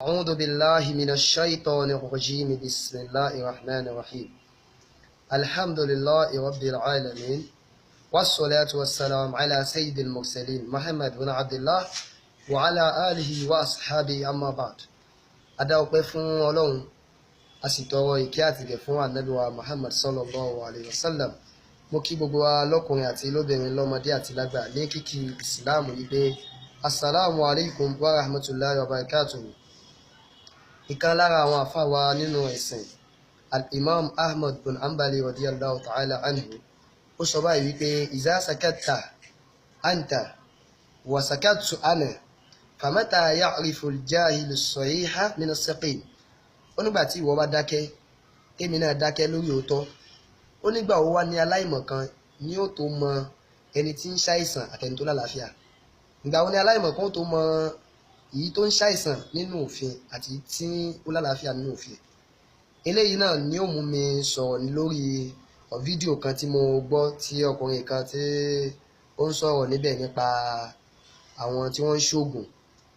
أعوذ بالله من الشيطان الرجيم. بسم الله الرحمن الرحيم. الحمد لله رب العالمين، والصلاة والسلام على سيد المرسلين محمد بن عبد الله وعلى آله وأصحابه. أما بعد، Adá ọpẹ́ fún Ọlọ́run, a sì tọrọ ìkẹ́ àtìgẹ̀ fún Ànábì wa Muhammad sallallahu alayhi wa sallam. Mo kí gbogbo wa lọ́kùnrin àti lóbìnrin, lọ́mọdé àti lágbà, ní kíkí ìsìláàmù wípé asalaamu alaykum wa rahmatulahi wa barakatuhu. Ìkan lára àwọn àfáà wa nínú ẹ̀sìn, al-Imam Ahmad bin Ambali radiyallahu ta'ala anhu, ó sọ báyìí wípé iza sakatta anta wa sakattu ana famata ya'rifu al-jahilu as-sahiha min as-saqim. Ó nígbà tí ìwọ bá dákẹ́, tèmi náà dákẹ́ lórí òótọ́, ó nígbà wo wá ní aláìmọ̀kan ní ó tó mọ ẹni tí ń ṣàìsàn àtẹni tó lálàáfíà? Ìgbà wo ni aláìmọ̀kan ó tó mọ èyí tó ń ṣàìsàn nínú òfin àti tí ó lálàáfíà nínú òfin? Eléyìí náà ni ó mú mi sọ̀rọ̀ lórí fídíò kan tí mo gbọ́ tí ọkùnrin kan tí ó ń sọ̀rọ̀ níbẹ̀ nípa àwọn tí wọ́n ń ṣoògùn.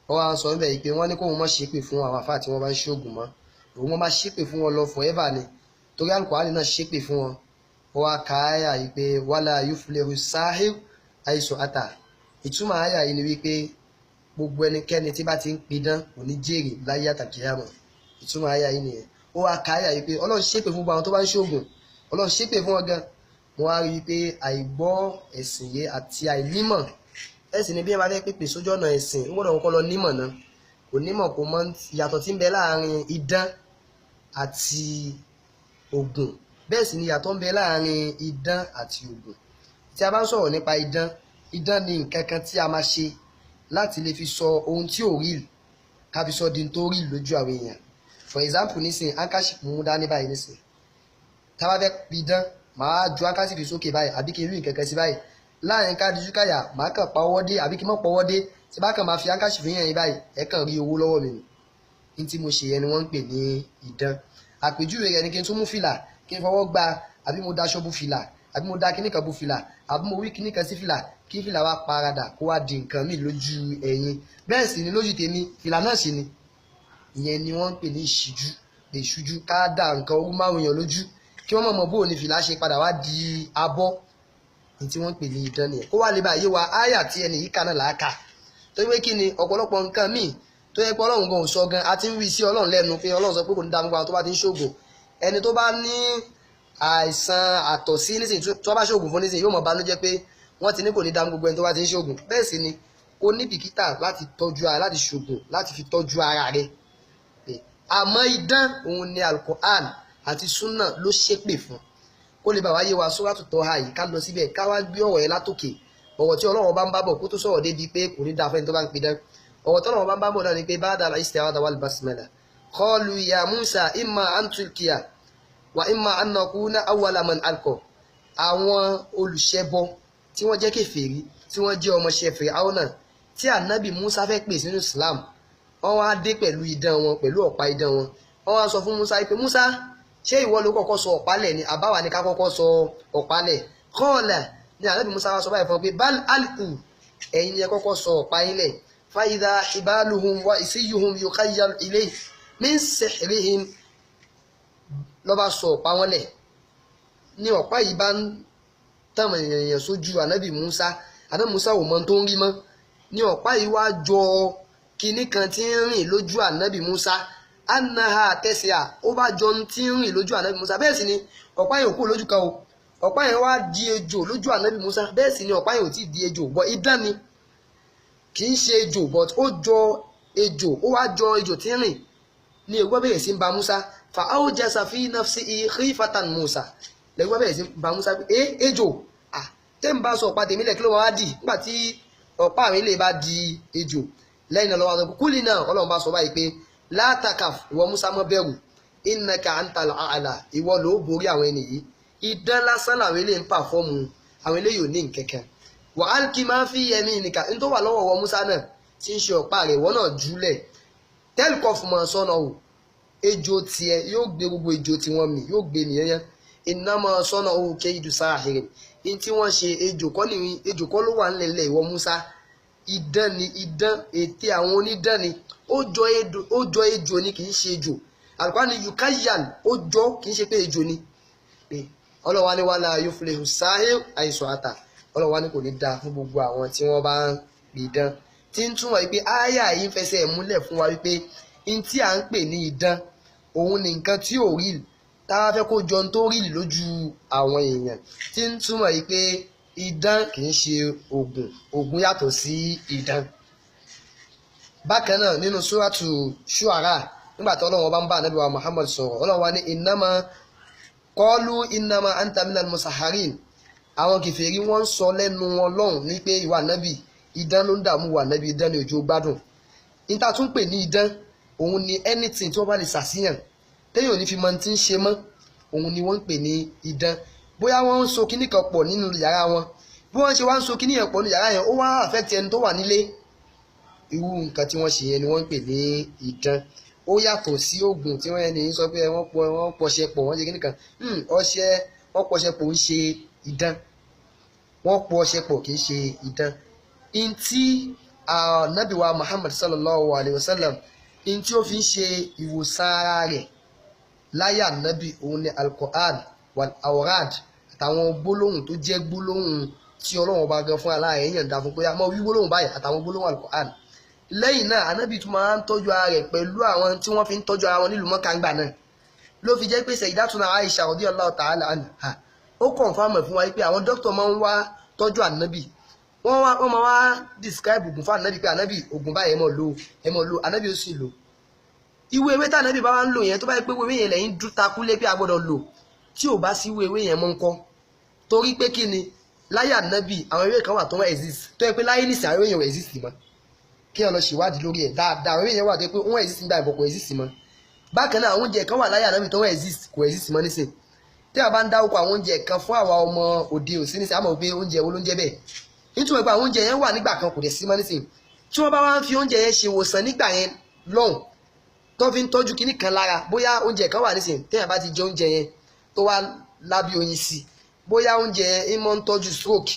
Wọ́n wá ń sọ níbẹ̀ yìí pé wọ́n ní kóun má ṣépè fún àwọn àfáà tí wọ́n bá ń ṣoògùn mọ́, òun wọ́n máa ṣépè fún wọn lọ forever ni, torí Al-Qur'ani náà ṣépè fún wọn. Wọ́n wá ka àyà yìí pé wala yuflihu sahir àìsàn ata. Ìtumọ̀ àyà yìí ni wípé gbogbo ẹnikẹ́ni tí bá ti ń pidán kò ní jèrè láyé àtàkìyàmọ̀. Ìtumọ̀ àyà yìí nìyẹn. Ó wá ka àyà yìí pé Ọlọ́run ṣépè fún gbogbo àwọn tó bá ń ṣoògùn, Ọlọ́run ṣépè fún wọn gan. Mo wá rí i pé àìgbọ́ ẹ̀sìn yé àti àìnímọ̀ ẹ̀sìn ni. Bí ẹ bá fẹ́ pèpè sójú ọ̀nà ẹ̀sìn, ń gbọ́dọ̀ kọ́kọ́ lọ nímọ̀ náà. Kò nímọ̀, kò mọ ìyàtọ̀ tí ń bẹ láàrin idán àti ògùn. Bẹ́ẹ̀ sì ni ìyàtọ̀ ń bẹ láàrin idán àti ògùn. Tí a bá ń sọ̀rọ̀ nípa idán, idán ni nǹkan kan tí a máa ṣe láti lè fi sọ ohun tí ò rí, ká fi sọ di tó rí lójú àwọn èèyàn. For example, nísìnyí, handkerchief mú dání báyìí nísìnyí. Tá a bá fẹ́ pidán, màá ju handkerchief sókè báyìí, àbí kí n rí nǹkan kan sí báyìí. Láàrin ká dijú káyà, màá kàn pa ọwọ́ dé àbí kí n má pọwọ́ dé. Tí bá kàn máa fi handkerchief yẹn yín báyìí, ẹ kàn rí owó lọ́wọ́ mi. Ní tí mo ṣe yẹn ni wọ́n ń pè ní idán. Àpèjúwe rẹ̀ ni kí n tún mú fìlà, kí n fọwọ́ gba, àbí mo daṣọ bu fìlà, àbí mo da kíní kan bu fìlà, àbí mo wí kíní kan sí fìlà, kí fìlà wa paradà kó wá di nǹkan míì lójú ẹ̀yin. Bẹ́ẹ̀ sì ni lójú tèmi, fìlà náà sì ni. Ìyẹn ni wọ́n ń pè ní ìṣíjú. Ìṣújú, ká dà nǹkan orú márùn yàn lójú, kí wọ́n mọ̀ mọ̀ bó ní fìlà ṣe padà wá di abọ́. Ní tí wọ́n ń pè ní idán nìyẹn. Kó wá lè bá yé wa, áyà tí ẹni yìí kà náà làákà, torí pé kí ni ọ̀pọ̀lọpọ̀ nǹkan míì tó yẹ pé Ọlọ́run gan ò sọ gan, a ti ń wí sí Ọlọ́run lẹ́nu pé Ọlọ́run sọ pé kò ní dá gbogbo àwọn tó bá ti ń ṣoògùn. Ẹni tó bá ní àìsàn àtọ̀sí nísìnyí, tó bá ṣoògùn fún nísìnyí, yóò mọ̀ banújẹ́ pé wọ́n ti ní kò ní dá gbogbo ẹni tó bá ti ń ṣoògùn. Bẹ́ẹ̀ sì ni kò ní bìkítà láti tọ́jú ara, láti ṣoògùn, láti fi tọ́jú ara rẹ̀. Àmọ́ idán òun ni Al-Qur'an àti sunna ló ṣépè fún. Kó lè bá wáyé wa, Suratu Taha yìí, ká lọ síbẹ̀, ká wá gbé ọ̀rọ̀ yẹn látòkè. Ọ̀rọ̀ tí Ọlọ́run bá ń bá bọ̀ kó tó sọ̀rọ̀ débi pé kò ní dáa fẹ́ni tó bá ń pidán, ọ̀rọ̀ tí Ọlọ́run bá ń bá bọ̀ náà ni pé ba'da al-isti'adha wal basmala qalu ya Musa imma an tulkiya wa imma an nakuna awwala man alqa. Àwọn olùṣẹbọ tí wọ́n jẹ́ kèfèrí, tí wọ́n jẹ́ ọmọọṣẹ́ Fìràwọ́nà tí ànábì Musa fẹ́ pè sínú Islam, wọ́n wá dé pẹ̀lú idán wọn, pẹ̀lú ọ̀pá idán wọn. Wọ́n wá sọ fún Musa pé, Musa, ṣé ìwọ ló kọ́kọ́ sọ ọ̀pá lẹ̀ ni, àbáwá ni ká kọ́kọ́ sọ ọ̀pá lẹ̀? Qala, ní ànábì Musa wá sọ báyìí fún ọ pé bal alqu, ẹ̀yin ni ẹ kọ́kọ́ sọ ọ̀pá yín lẹ̀. Fa idha hibaluhum wa isiyuhum yukhayyal ilayhi min sihrihim. Ló bá sọ ọ̀pá wọn lẹ̀, ní ọ̀pá yìí bá ń tàn èèyàn sójú ànábì Musa. Ànábì Musa ò mọ tó ń rí mọ́. Ní ọ̀pá yìí wá jọ kinní kan tí ń rìn lójú ànábì Musa, anaha tẹsíà, ó bá jọ tí ń rìn lójú ànábì Musa. Bẹ́ẹ̀ sì ni ọ̀pá yẹn ò kúrò lójú kan o. Ọ̀pá yẹn wá di ejò lójú ànábì Musa. Bẹ́ẹ̀ sì ni ọ̀pá yẹn ò tí ì di ejò bọ̀, idán ni, kì í ṣe ejò, but ó jọ ejò, ó wá jọ ejò tí ń rìn. Ní ewu bẹ̀rẹ̀ sí ń ba Musa. Fa awjasa fi nafsihi khifatan Musa. Lẹ́gbẹ́ bẹ̀rẹ̀ sí ń ba Musa pé ẹ ejò, tẹ́ ń bá sọ ọ̀pá tèmi lẹ̀, kí ló wá dì nígbà tí ọ̀pá mi lè bá di ejò? Lẹ́yìn náà lọ́wọ́ àtọ́kù kúlì náà, Ọlọ́run bá sọ báyìí pé la takaf, ìwọ Musa, má bẹ̀rù, innaka antal a'la, ìwọ ló borí àwọn ẹni yìí. Idán lásán làwọn eléyìí ń pàfọ́ọ̀mù, àwọn eléyìí ò ní nkẹ̀kẹ́. Wa alqi ma fi yaminika, ní tó wà lọ́wọ́ ìwọ Musa náà tí ń ṣe ọ̀pá rẹ̀, ìwọ náà jùlẹ̀, talqaf ma sana'u, ejò tiẹ̀ yóò gbé gbogbo ejò tí wọ́n mì, yóò gbé nìyẹn. Innama sana'u kaydu sahirin, ní tí wọ́n ṣe, ejò kọ́ ni, ejò kọ́ ló wà ńlẹ̀lẹ̀. Ìwọ Musa, Idán ni idán, ète àwọn onídán ni. Ó jọ ejò ni, kì í ṣe ejò. Al-Qur'an ní yukayyal, ó jọ, kì í ṣe pé ejò ni. Ọlọ́wà ní wala yuflihu sahir àìsàn àtà. Ọlọ́wà ní kò ní dáa fún gbogbo àwọn tí wọ́n bá ń pidán. Tí ń túmọ̀ wípé ááyà yìí ń fẹsẹ̀ múlẹ̀ fún wa wípé n tí à ń pè ní idán òun ni nǹkan tí ò rí tá a fẹ́ kó jọ tó rí lójú àwọn èèyàn. Tí ń túmọ̀ wípé idán kì í ṣe ògùn, ògùn yàtọ̀ sí idán. Bákan náà nínú súrátù Ṣuara, nígbà tí Ọlọ́run bá ń bá Ànábì wa Muhammad sọ̀rọ̀, Ọlọ́run wa ní innama qalu innama anta minal musaharin. Àwọn kèfèrí wọ́n ń sọ lẹ́nu wọn lọ́hùn ní pé ìwà Ànábì idán ló ń dààmú wà Ànábì, idán ni òjò gbádùn. Níta tún pè ní idán òun ni anything tí wọ́n bá lè ṣàṣìyàn téèyàn ò ní fi mọ ti ń ṣe mọ́, òun ni wọ́n ń pè ní idán. Bóyá wọ́n ń so kíní kan pọ̀ nínú yàrá wọn, bí wọ́n ṣe wá ń so kíní yẹn pọ̀ nínú yàrá yẹn, ó wá affect ẹni tó wà nílé. Irú nǹkan tí wọ́n ṣe yẹn ni wọ́n ń pè ní idán. Ó yàtọ̀ sí oògùn tí wọ́n yẹn ní sọ pé wọ́n pọṣẹ pọ̀, wọ́n ṣe kíní kan. Ọṣẹ wọ́n pọṣẹ pọ̀ ń ṣe idán, wọ́n pọṣẹ pọ̀ kì í ṣe idán. Ntí Ànábì wa Muhammad sallallahu alayhi wa sallam, ntí ó fi ń ṣe ìwòsàn ara rẹ̀ láyé Ànábì òun ni Al-Qur'an wal awrad àtàwọn gbólóhùn tó jẹ́ gbólóhùn tí Ọlọ́run ọba gan fún aláàrẹ̀ yàn dá fún pé a mọ wí gbólóhùn báyìí àtàwọn gbólóhùn Al-Qur'an. Lẹ́yìn náà Ànábì tún máa ń tọ́jú ara rẹ̀ pẹ̀lú àwọn tí wọ́n fi ń tọ́jú ara wọn nílùú Mọ́kà ńgbà náà. Ló fi jẹ́ pé Sayyidatuna Aisha radiyallahu ta'ala anha ó confirm fún wa pé àwọn dókítà máa ń wá tọ́jú Ànábì. Wọ́n máa wá describe ògùn fún Ànábì pé Ànábì ògùn báyìí ẹ máa lò, ẹ máa lò, Ànábì ó sì lò. Ìwé ewé tí Ànábì bá wá ń lò yẹn, tó bá yẹ pé ewé yẹn lẹ́yìn dún takú lé pé a gbọ́dọ̀ lò, tí ò bá sí ìwé ewé yẹn mọ́ ń kọ́. Torí pé kí ni láyé Ànábì àwọn ewé kan wà tó wọ́n exist, tó yẹ pé láyé nísìnyí àwọn ewé yẹn ò exist mọ́. Kí ẹ lọ ṣèwádìí lórí ẹ̀ dáadáa, àwọn ewé yẹn wà tó yẹ pé wọ́n exist nígbà ìbọ̀ kò exist mọ́. Bákan náà àwọn oúnjẹ kan wà láyé Ànábì tó wọ́n exist, kò exist mọ́ nísìnyí. Tí a bá ń dárúkọ àwọn oúnjẹ kan fún àwa ọmọ òde òsín nísìnyí, a mọ̀ pé oúnjẹ wo ló ń jẹ́ bẹ́ẹ̀. Nítorí pé àwọn oúnjẹ yẹn wà nígbà kan kò dẹ̀ sí mọ́ nísìnyí. Tí wọ́n bá wá ń fi oúnjẹ yẹn ṣe ìwòsàn nígbà yẹn lọ́hùn, tó fi ń tọ́jú kinní kan lára, bóyá oúnjẹ kan wà nísìnyí téèyàn bá ti jẹ oúnjẹ yẹn tó wá lábí oyin sí, bóyá oúnjẹ yẹn ń mọ́ ń tọ́jú stroke.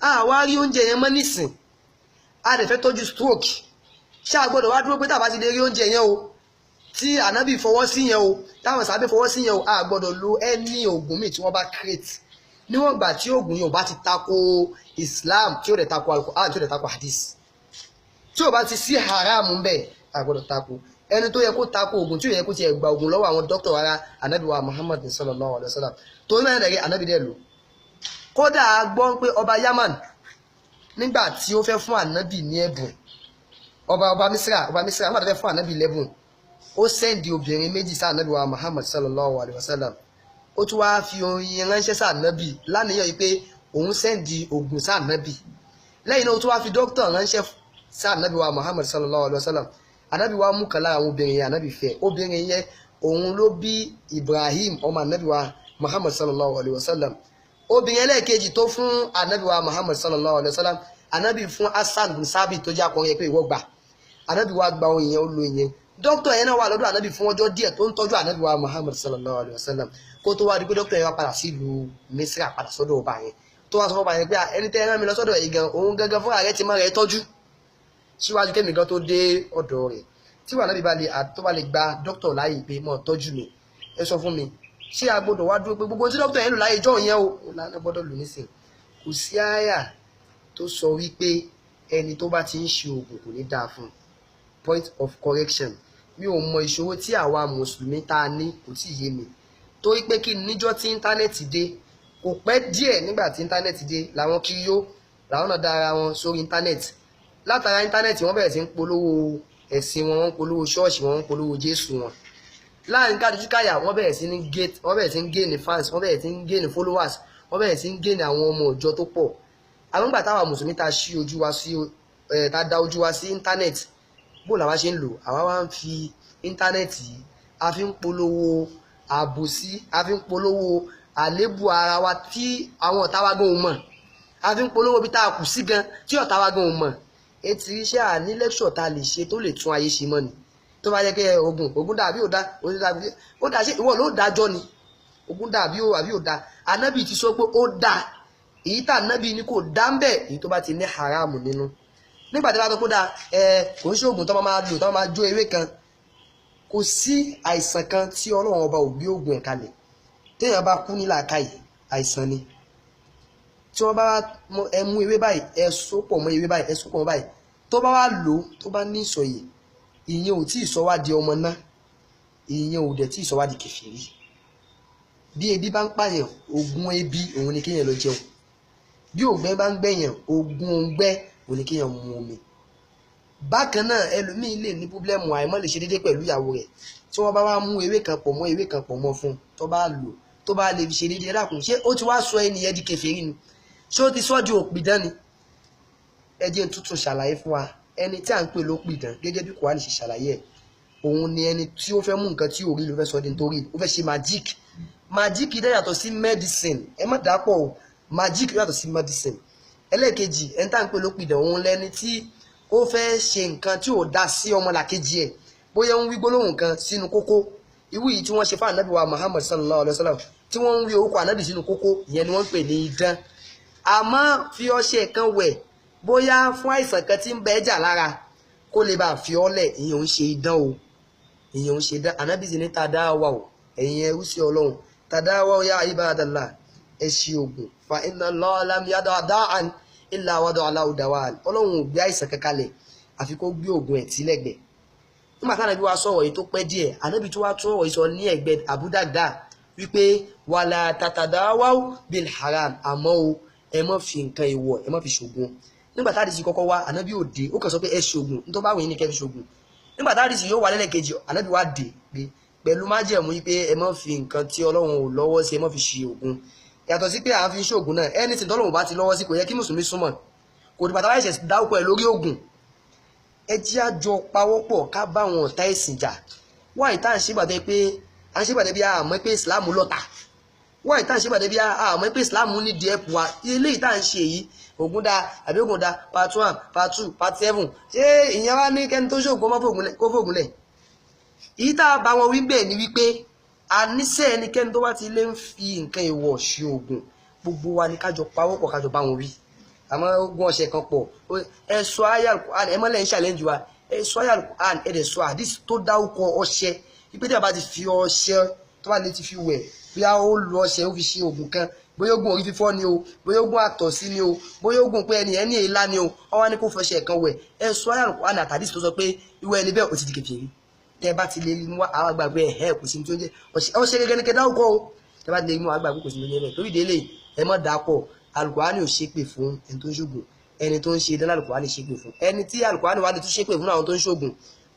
A wá rí oúnjẹ yẹn mọ́ nísìn, a lè fẹ́ tọ́jú stroke. Ṣé a gbọ́dọ̀ wá dúró pé tá a bá ti lè rí oúnjẹ yẹn o, tí Ànábì fọwọ́ sí yẹn o, táwọn sàbẹ̀ fọwọ́ sí yẹn o, a gbọ́dọ̀ lo any oògùn míì tí wọ́n bá create níwọ̀n ìgbà tí oògùn yẹn ò bá ti tako Islam, tí ó dẹ̀ tako Al-Qur'an, tí ó dẹ̀ tako hadith, tí ò bá ti sí haram ń bẹ̀, a gbọ́dọ̀ tako. Ẹni tó yẹ kó tako oògùn, tí ò yẹ kó tiẹ̀ gba oògùn lọ́wọ́ àwọn dókítà rárá, Ànábì wa Muhammad sallallahu alayhi wa sallam. Tó náà dẹ̀ rí Ànábì dẹ̀ lò. Kódà a gbọ́ pé ọba Yaman nígbà tí ó fẹ́ fún Ànábì ní ẹ̀bùn, ọba Misra nígbà tó fẹ́ fún Ànábì lẹ́bùn, ó send obìnrin méjì sí Ànábì wa Muhammad sallallahu alayhi wa sallam. Ó tún wáá fi oyin ránṣẹ́ sí Ànábì lánìyàn yìí pé òun send oògùn sí Ànábì. Lẹ́yìn náà ó tún wáá fi dókítà ránṣẹ́ sí Ànábì wa Muhammad sallallahu alayhi wa sallam. Ànábì wa mú kan lára àwọn obìnrin yẹn, Ànábì fẹ́ obìnrin yẹn, òun ló bí Ibrahim ọmọ Ànábì wa Muhammad sallallahu alayhi wa sallam. Obìnrin ẹlẹ́ẹ̀kejì tó fún Ànábì wa Muhammad sallallahu alayhi wa sallam, Ànábì fún Hasan bin Sabit tó jẹ́ akọrin yẹn pé ìwọ gbà. Ànábì wa gba oyin yẹn, ó lo ìyẹn. Dókítà yẹn náà wà lọ́dọ̀ Ànábì fún ọjọ́ díẹ̀ tó ń tọ́jú Ànábì wa Muhammad sallallahu alayhi wa sallam, kó tó wá di pé dókítà yẹn wá padà sí ìlú Misra, padà sọ́dọ̀ ọba yẹn, tó wá sọ fún ọba yẹn pé ẹni tẹ́ ẹ rán mi lọ sọ́dọ̀ yìí gan, òun gangan fúnra rẹ̀ ti má rẹ̀ tọ́jú síwájú kémi gan tó dé ọ̀dọ̀ rẹ̀. Tí wà Ànábì tó bá lè gba dókítà láàyè pé mọ́ tọ́jú mi, ẹ sọ fún mi, ṣé a gbọ́dọ̀ wá dúró pé gbogbo tí dókítà yẹn lò láyé ìjọ́ yẹn o lánàá gbọ́dọ̀ lò nísìn? Kò sí àyà tó sọ wípé ẹni tó bá ti ń ṣe oògùn kò ní dáa fún un. Point of correction, mi ò mọ ìṣòro tí àwa mùsùlùmí tá a ní, kò tí ì yé mi. Torí pé kí níjọ́ tí íńtánẹ́ẹ̀tì dé, kò pẹ́ díẹ̀ nígbà tí íńtánẹ́ẹ̀tì dé, làwọn kiriyó làwọn náà dá ara wọn sórí íńtánẹ́ẹ̀tì. Látara íńtánẹ́ẹ̀tì wọ́n bẹ̀rẹ̀ sí ń polówó ẹ̀sìn wọn, wọ́n ń polówó ṣọ́ọ̀ṣì wọn, wọ́n ń polówó Jésù wọn. Láàrin kádùjúkáyà wọ́n bẹ̀rẹ̀ sí ní get, wọ́n bẹ̀rẹ̀ sí ní gain fans, wọ́n bẹ̀rẹ̀ sí ní gain followers, wọ́n bẹ̀rẹ̀ sí ní gain àwọn ọmọ ìjọ tó pọ̀. Àwọn ìgbà táwa mùsùlùmí ta ṣí ojú wa sí ẹ̀, ta da ojú wa sí íńtánẹ́ẹ̀tì, bó làwa ṣe ń lò? Àwa wá ń fi íńtánẹ́ẹ̀tì yìí, a fi ń polówó àbòsí, a fi ń polówó àléébù ara wa tí àwọn ọ̀tá wa gan ò mọ̀, a fi ń polówó bí tá a kù sí gan tí ọ̀tá wa gan ò mọ̀. Etí iṣẹ́ àní lẹ́kṣọ̀ tá a lè ṣe tó lè tún ayé ṣe mọ́ ni. Tó bá jẹ́ pé ogun dàbí ò dá, ogun dàbí ó dá, ṣé ìwọ ló dájọ́ ni? Ogun dàbí ó àbí ò dá? Ànábì ti sọ pé ó dá. Èyí tá Ànábì ní kò dá ń bẹ̀, èyí tó bá ti ní haram nínú. Nígbà tí wọ́n bá tó kó dáa, ẹ kò ń ṣoògùn tó máa lò tó máa jó ewé kan. Kò sí àìsàn kan tí Ọlọ́run ọba ò gbé ògùn ẹ̀ kalẹ̀. Téèyàn bá kú ní làákàyè, àìsàn ni. Tí wọ́n bá ẹ mú ewé báyìí, ẹ so pọ̀ mọ́ ewé báyìí, ẹ so pọ̀ mọ́ báyìí, tó bá wá lò ó, tó bá ní ìsọ̀yè, ìyẹn ò tí ì sọ wá di ọmọ náà, ìyẹn ò dẹ̀ tí ì sọ wá di kèfèrí. Bí ebi bá ń pààyàn, ògùn ebi òun ni kéèyàn lọ jẹun. Bí òǹgbẹ bá ń gbẹ̀yàn, ògùn òǹgbẹ òun ni kéèyàn mu omi. Bákan náà, ẹlòmíín lè ní pọ́blẹ́mù àìmọ́ lè ṣe déédéé pẹ̀lú ìyàwó rẹ̀. Tí wọ́n bá wá mú ewé kan pọ̀ mọ́ ewé kan pọ̀ mọ́ fún un, tó bá lò, tó bá lè ṣe déédéé, dákun, ṣé ó ti wá sọ ẹnìyẹn di kèfèrí ni? Ṣé ó ti sọ di òpìdán ni? Ẹ jẹ́ n tuntun ṣàlàyé fún wa. Ẹni tí à ń pè lópìdán, gẹ́gẹ́ bí Kùránì ṣe ṣàlàyé ẹ̀, òun ni ẹni tí ó fẹ́ mú nǹkan tí ò rí ló fẹ́ sọ di nítorí ó fẹ́ ṣe magic. Magic dẹ̀ yàtọ̀ sí medicine, ẹ má dàpọ̀ o. Magic yàtọ̀ sí medicine. Ẹlẹ́ẹ̀kejì, ẹni tá à ń pè lópìdán, òun lẹni tí ó fẹ́ ṣe nǹkan tí ò dá sí ọmọlàkejì ẹ̀, bóyá ń wí gbólóhùn kan sínú kókó, irú yìí tí wọ́n ṣe fún ànábì wa Muhammad sallallahu alayhi wa sallam, tí wọ́n ń wí orúkọ ànábì sínú kókó, ìyẹn ni wọ́n ń pè ní idán. Àmọ́ fi ọṣẹ kan wẹ̀, bóyá fún àìsàn kan tí ń bẹ jà lára, kó lè bá fi ọ́ lẹ̀, ìyẹn ò ń ṣe idán o, ìyẹn ò ń ṣe idán. Ànábì sì ní tàdáwà o, ẹ̀yin ẹrú sí Ọlọ́run, tàdáwà ya ibadallah, ẹ ṣe ògùn, fa inna Allaha lam yada da'an illa wada'a lahu dawa'an. Ọlọ́run ò gbé àìsàn kankalẹ̀ àfi kó gbé ògùn ẹ̀ tí lẹ́gbẹ̀ẹ́. Nígbà tí ànábì wa sọ̀rọ̀ yìí tó pẹ́ díẹ̀, ànábì tó wá tún ọ̀rọ̀ yìí sọ ní ẹ̀gbẹ́ Abu Darda wípé wala tatadawaw bil haram, àmọ́ o ẹ má fi nǹkan ìwọ̀, ẹ má fi ṣògùn. Nígbà tá àdìsí kọ́kọ́ wá, ànábì ò dé, ó kàn sọ pé ẹ ṣògùn, nítorí báwo yín ni kẹ́ fi ṣògùn. Nígbà tá àdìsí yóò wá lẹ́lẹ́kejì, ànábì wá dé pé pẹ̀lú májẹ̀mú yìí pé ẹ má fi nǹkan tí Ọlọ́run ò lọ́wọ́ sí, ẹ má fi ṣe ògùn. Yàtọ̀ sí pé à ń fi ṣògùn náà, anything tọ́lọ́run bá ti lọ́wọ́ sí kò yẹ kí mùsùlùmí súnmọ́. Kò dìgbà táwa ẹ̀ṣẹ̀ dárúkọ ẹ̀ lórí ògùn. Ẹ jẹ́ àjọ pawọ́pọ̀ ká bá wọn ọ̀tá ẹ̀sìn jà. Wáyé tá à ń ṣègbàdé pé à ń ṣègbàdé bí àmọ́ pé ìsìláàmù lọ́ta. Wáyé tá à ń ṣègbàdé bí àmọ́ pé ìsìláàmù nídìí ẹ̀pù wa. Eléyìí tá à ń ṣe yìí, ògùn da àbí ògùn da part 1, part 2, part 7. Ṣé ìyẹn wá ní kẹ́ni tó ṣògùn kó fògùn lẹ̀? Èyí tá a bá wọn wí bẹ́ẹ̀ ni wípé àníṣe ẹnikẹ́ni tó bá ti lè ń fi nǹkan ìwọ̀ ṣe ògùn, gbogbo wa ni kájọ pawọ́pọ̀ kájọ bá wọn wí. Àmọ́ ogún ọ̀sẹ̀ kan pọ̀, ẹ sọ ayé Al-Qur'an, ẹ mọ́lẹ̀ ń challenge wa, ẹ sọ ayé Al-Qur'an, ẹ dẹ̀ sọ àdìs tó dárúkọ ọṣẹ wípé tí a bá ti fi ọṣẹ tó bá lè ti fi wẹ̀, bóyá ó lo ọṣẹ ó fi ṣe ògùn kan, bóyá ògùn orí fífọ́ ni o, bóyá ògùn àtọ̀sí ni o, bóyá ògùn pé ẹni ẹni èélá ni o, wọ́n wá ní kó fọṣẹ kan wẹ̀, ẹ sọ ayé Al-Qur'an àtàdìs tó sọ pé ìwọ ẹni bẹ́ẹ̀ ó ti di kèfèrí. Tẹ́ bá ti lè mú àwọn àgbàgbé ẹ̀ kò sí ní tó ń jẹ́ ọṣẹ gẹ́gẹ́ ní kẹdá òkọ o. Tẹ́ bá ti lè mú àwọn àgbàgbé kò sí ní tó ń jẹ́ bẹ́ẹ̀. Torí délé ẹ má dàpọ̀. Al-Qur'ani ò ṣépè fún ẹni tó ń ṣògùn, ẹni tó ń ṣe idán Al-Qur'ani ṣépè fún, ẹni tí Al-Qur'ani wà lè tún ṣépè fún àwọn tó ń ṣògùn,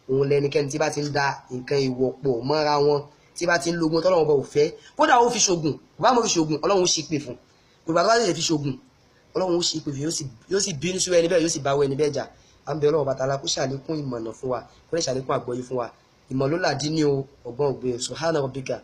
òun lẹnikẹ́ni tí bá ti ń da nǹkan ìwọ̀ pọ̀ mọ́ra wọn, tí bá ti ń logun tọ́lọ́run bá ò fẹ́, kódà ó fi ṣògùn, bá mo fi ṣògùn, Ọlọ́run ó ṣépè fún. Kò bá tó bá lè fi ṣògùn, Ọlọ́run ó ṣépè fún, yóò sì bínú sí ẹni bẹ́ẹ̀, yóò sì bá ẹni bẹ́ẹ̀ jà. À ń bẹ Ọlọ́run bàtàlá kó ṣàlékún ìmọ̀nà fún wa, kó lè ṣàlékún àgbọ́yé fún wa. Ìmọ̀ ló làdí ní o, ọgbọ́n ògbé. Subhana rabbika